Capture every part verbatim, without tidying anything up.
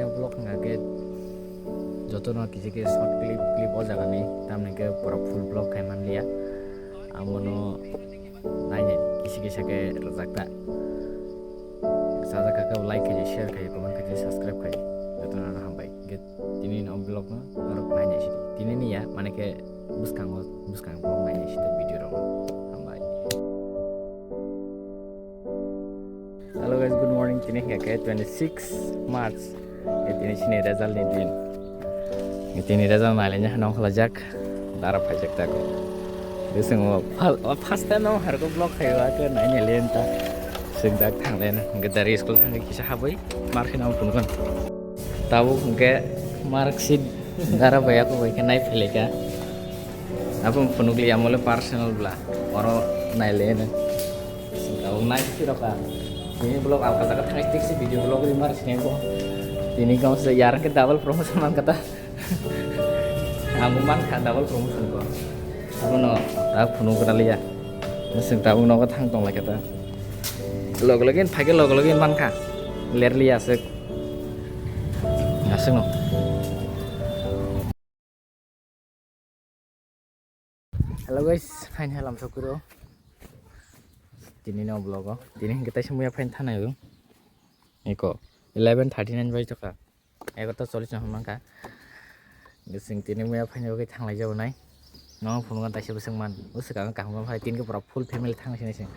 Vlog hwnka khe jotono kisa khe short clip clip o jaga ni, tamni khe pura full vlog khai manliya. Ang bono nainai kisa kisa khe rwjak ta. Sajak kha khe like khai, share khai, comment khai, subscribe khai. Jotono hambai. Hwnkhe tini no vlog no norok nainai sidi. Tini ni ya, mane khe bwskango, bwskang vlog nainai sidi video rok. Hambai. Hello guys, good morning. Tini hwnkhe twenty six March. Tini chini result ni din. Tini result nai le nokha laijak. Dara phaijak tako. Bising o first time no harko vlog khayo, ake nai ne lenta. Sing dak thang le na. Hwnkhe dari school thang kisa habwi mar khe nang phunukon. Tabuk hwnkhe mark sheet dara bai ako bai khe nai phailai kha. Abo phunukli amole personal bla. Oro nai le na. Sing tabuk nai sirok a. Ini vlog alka jaga thang tik si video vlog ri mar sini ko. Tini kau se yar ke double promotion man kata. Ang man kha double promotion ko. Abono ta phunuk raliya. Sing tabuk nogo thang tong lai kata. Log login phai khe log login man kha. Ler liya aswk. Aswk no. Hello guys, phaini halam sokuro. Tini no vlog o. Tini hwnkhe taisa muya phaini thanai o. Eko eleven thirty nine bai tokha. Egarta chollish no hwnmang kha. Bising tini muya phaini bagwi thanglai jabo nai. No phunukgo taisa bwswk man. Bwswk ang kaham phai tini khe pura full family thanglai sinai sing.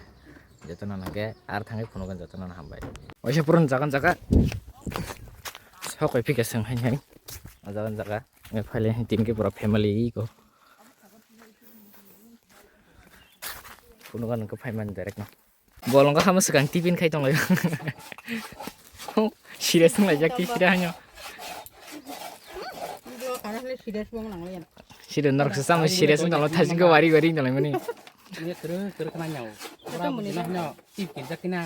Jotono nangkhe ar thangwi phunukgo jotono hambai. Waisa purun jagan jaga. Sok oi phika seng hai hai. O jagan jaga. Nge phai le tini khe pura family iko. Phunukgo nangkhe phai man direct no. Bolong kha ma swkang tiffin khai tong lai. Serious wng lai jak ti sira hanyo. Video kana hale serious bo nang lai. Sira norok se sama serious wng tong lai thajing ko wari wari wng tong lai mani. Ini terus terus kena nyau. Kita muni nyo tiffin jak kena.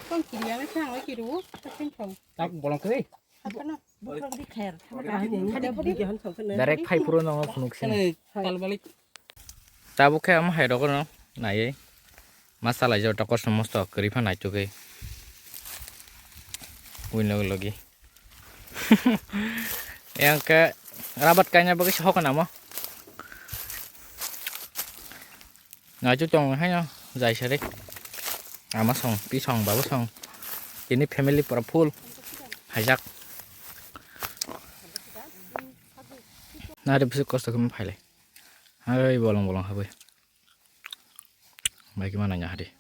Kong kiri ya me sang lai kiru. Takin kong. Tak bolong kiri. Apa no? Bukrok di kher. Direct phai phuru no phunuk sini. Kal balik. Tabuk khe omo hai rok no naiwi ma salai jao ta kosom mosto kwrwi pha naitugwi ui logi logi. Yang khe rabat kaina bagwi se hokna mo. Naitu tong haino jai sari ama song pi song babo song tini family pura full haijak. Nari bisu kosto khe phailai hai bolong bolong habwi. Bai khe ma nanya hari.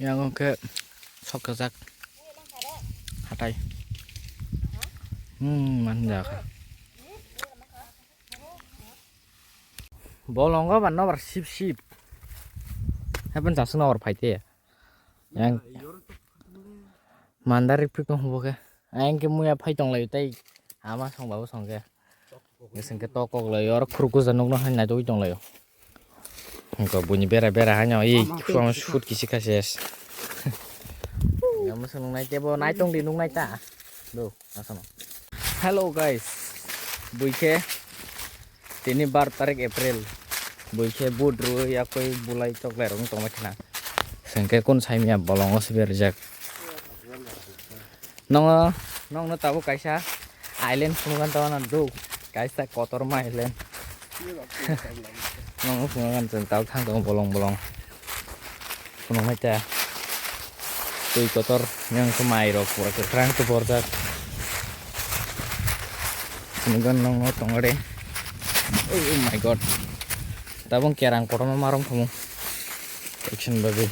Yang khe sok kajak hatai. Hmm, man ja kha. Bolongo ban nobar sip sip. Happen jasung nobar phaite. Yang mandar ripik tong hubo khe. Ayang khe muya phai tong lai tai. Ama song babu song khe. Ngeseng khe tok kok lai oro khurku ja nukno hai naitugwi tong lai. Hingko buini bera bera haino i khwang sut kisi kha ses. Ama song nai tebo nai tong di nuk nai ta. Do, asano. Hello guys. Buikhe tini bar tarik April. Buikhe but rwi yakoi bulai choklai rok tongma khna. Sengke kun saimya bolongo siber jak. Nongo, nongno tabuk kaisa island phunukna tongna duk, kaisa kotorma island. Nongno phunukna tong tabuk thang tongo bolong bolong. Phunuknai ta twi kotor yang khe mai rok pura kwkhwrang khe borjak. Phunukgwn nongno tongo de. Oh my god. Tabuk kerang kotorma marom khamu. Action bagwi.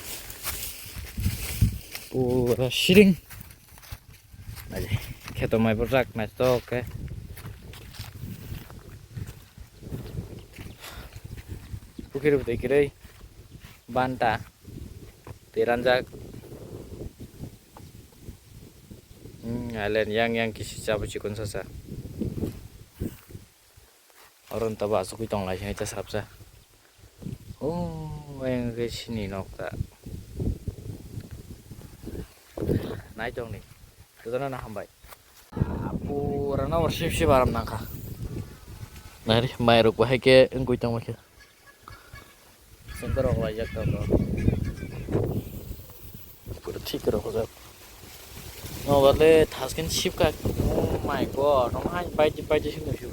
Pura siring. Aje, kheto mai bwrwk naithok khe. Pukhiri bwtwi kwrwi. Banta. Twi ranjak. Hmm, island yang yang kisi chabo chikon sasa. Oro wngtaba asugwi tong lai sini ta salsa. O, ayang khe sini nok ta. Nai tong ni. Jotono no hambai. Pura no sip sip aram nangkha. Nari mai rok bahai khe wngwi tong khe. Borok laijak tongo. Pura thik rok jak. Nobar le thaskin sipka. Oh my God. Omo hai baidi baidi sino sip.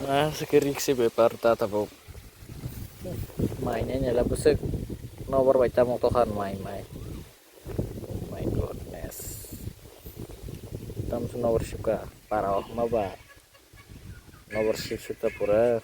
Ah, sike risk se bepar ta tabuk. Mai ne nela busuk. Nobar bai tamo tokhan mai mai. Oh my goodness. Tam su nobar sipka. Para oh ma ba. Nobar sip sip ta pura.